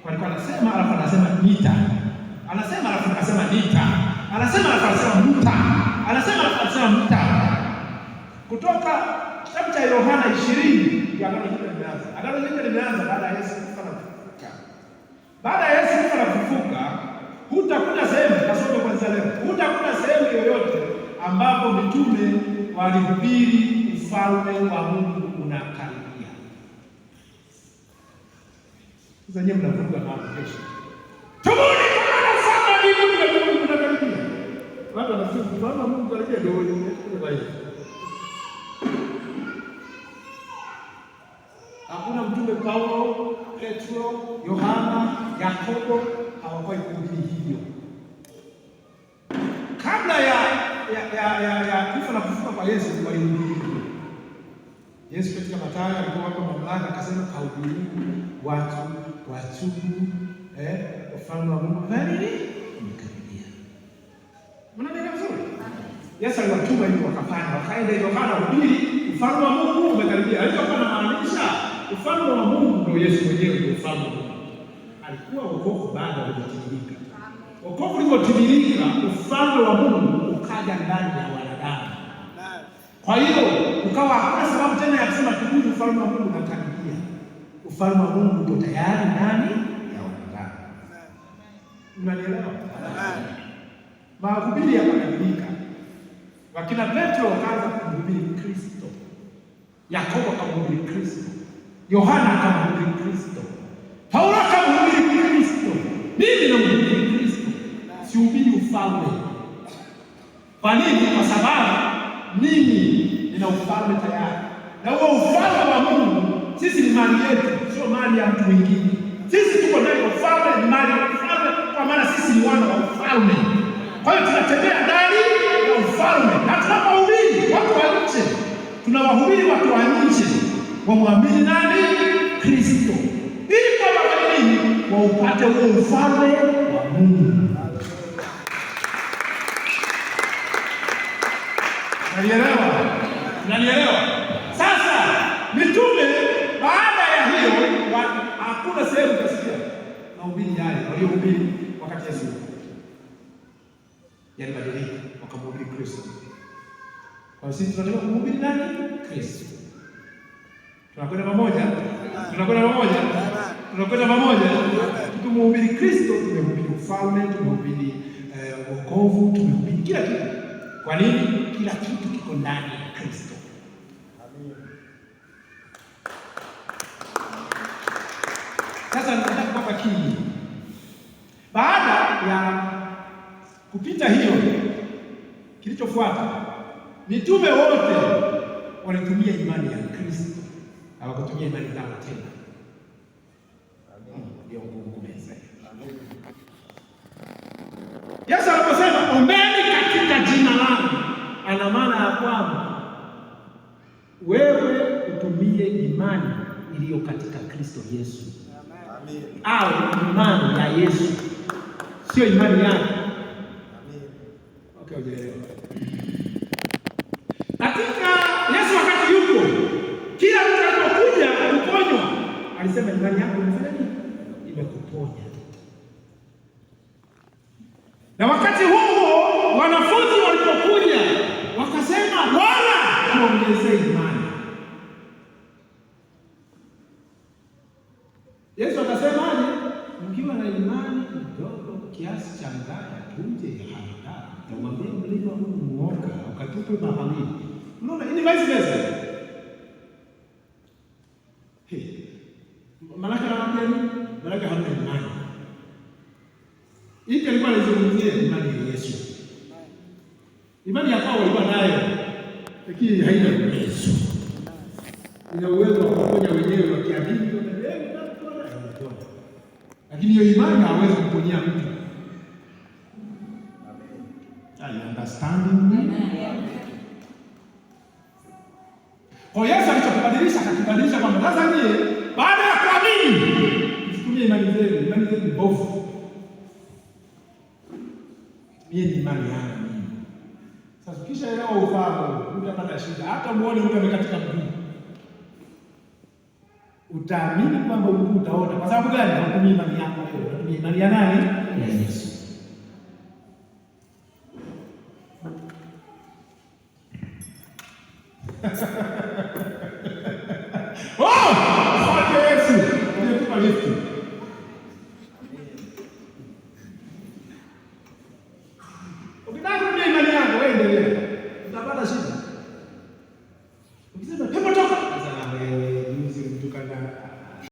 Kwa alikuwa anasema alafu anasema nita. Anasema alafu anasema nita. Anasema alafu anasema mta. Anasema alafu anasema mta. Kutoka kitabu cha Yohana 20 ndio Agano Jipya limeanza. Agano Jipya limeanza baada ya Yesu kufa na kufufuka. Baada ya Yesu kufa na kufufuka, hutakuta sehemu, kasome kwanza leo, hutakuta sehemu yoyote ambapo mitume walihubiri ufalme wa Mungu unakaribia. Sasa nyinyi mnavuruga mambo kesho. Tubuni kwa maana ufalme wa mbinguni unakaribia. Watu wanafikiri ufalme wa Mungu unakaribia ndio kwa hiyo. Hakuna mtume Paulo, Petro, Yohana, Yakobo hawakuwahi kuhubiri hivyo. Kabla ya kufa na kufufuka kwa Yesu walihubiri hivyo. Yesu katika Mathayo alipowapa mamlaka akasema, kahubirini watu watubu, ufalme wa Mungu nini umekaribia. Mnaelewa vizuri? Yesu aliwatuma hivyo wakafanya, wakaenda hivyo wakawa wanahubiri ufalme wa Mungu umekaribia. Alichokuwa anamaanisha ufalme wa Mungu ndio Yesu mwenyewe ndio ufalme wa Mungu. Alikuwa wokovu bado haujatimilika. Wokovu ulivyotimilika, ufalme wa Mungu ukaja ndani ya wanadamu. Kwa hiyo ukawa hakuna sababu tena ya kusema tubuni, ufalme wa Mungu unakaribia. Ufalme wa Mungu uko tayari ndani ya wanadamu. Mnanielewa? Mahubiri yakabadilika. Wakina Petro wakaanza kumhubiri Kristo, Yakobo akamhubiri Kristo, Yohana akamhubiri Kristo, Paulo akamhubiri Kristo, mimi namhubiri Kristo, sihubiri ufalme. Kwa nini? Kwa sababu mimi nina ufalme tayari, na huo ufalme wa Mungu sisi ni mali yetu, sio mali ya mtu mwingine. Sisi tuko ndani ya ufalme, ni mali ya ufalme, kwa maana sisi ni wana wa ufalme. Kwa hiyo tunatembea ndani ya ufalme, na tunapohubiri watu wa nje, tunawahubiri watu wa nje wamwamini nani? Kristo, ili kwamba kwa nini waupate huo ufalme wa Mungu. Nalielewa? Nalielewa? Sasa mitume baada ya hiyo hakuna sehemu utasikia mahubiri yale waliohubiri wakati Yesu yalibadilika, wakamhubiri Kristo. Kwa sisi tunataka kumhubiri nani? Kristo. Tunakwenda pamoja? Tunakwenda pamoja? Tunakwenda pamoja? Tukimhubiri Kristo tumehubiri ufalme, tumehubiri wokovu, tumehubiri kila kitu. Kwa nini? Kila kitu kiko ndani ya Kristo. Sasa nataka kuwapa kii. Baada ya kupita hiyo, kilichofuata mitume wote walitumia imani ya Kristo, hawakutumia imani zao tena. Ndio ngumu kumeza. Yesu aliposema ombeni katika jina langu, ana maana ya kwamba wewe utumie imani iliyo katika Kristo Yesu. Amen. Au imani ya Yesu, sio imani yako. Amen. Okay, hujaelewa. Katika Yesu wakati yuko, kila mtu alipokuja kuponywa, alisema imani yako imefanya nini? Imekuponya. Na wakati huo wanafunzi walipokuja wakasema, Bwana tuongezee imani. Yesu akasemaje? Mkiwa na imani kidogo kiasi cha ngano punje ya haradali, utamwambia mlima huu ng'oka ukatupwe baharini. Unaona, ni vice versa. Hey, Malaki anamwambia nini? Malaki hamna imani. Hii alikuwa anazungumzia imani ya Yesu. Imani ya kwao walikuwa nayo, lakini haina uwezo. Ina uwezo wa kuponya wenyewe wakiamini, lakini hiyo imani hawezi kuponyea mtu. Are you understanding me? Kwa Yesu alichokibadilisha, akakibadilisha kwamba sasa nyie baada ya kuamini msitumie imani zenu, imani zenu ni mbovu. Tumieni imani yangu mimi. Sasa ukishaelewa ufahamu, hutapata shida. Hata muone mtu amekatika mguu. Utaamini kwamba mguu utaota. Kwa sababu gani? Hautumii imani yako wewe, unatumia imani ya nani? Ya Yesu. Oh, asante Yesu. Nilikupa lifti.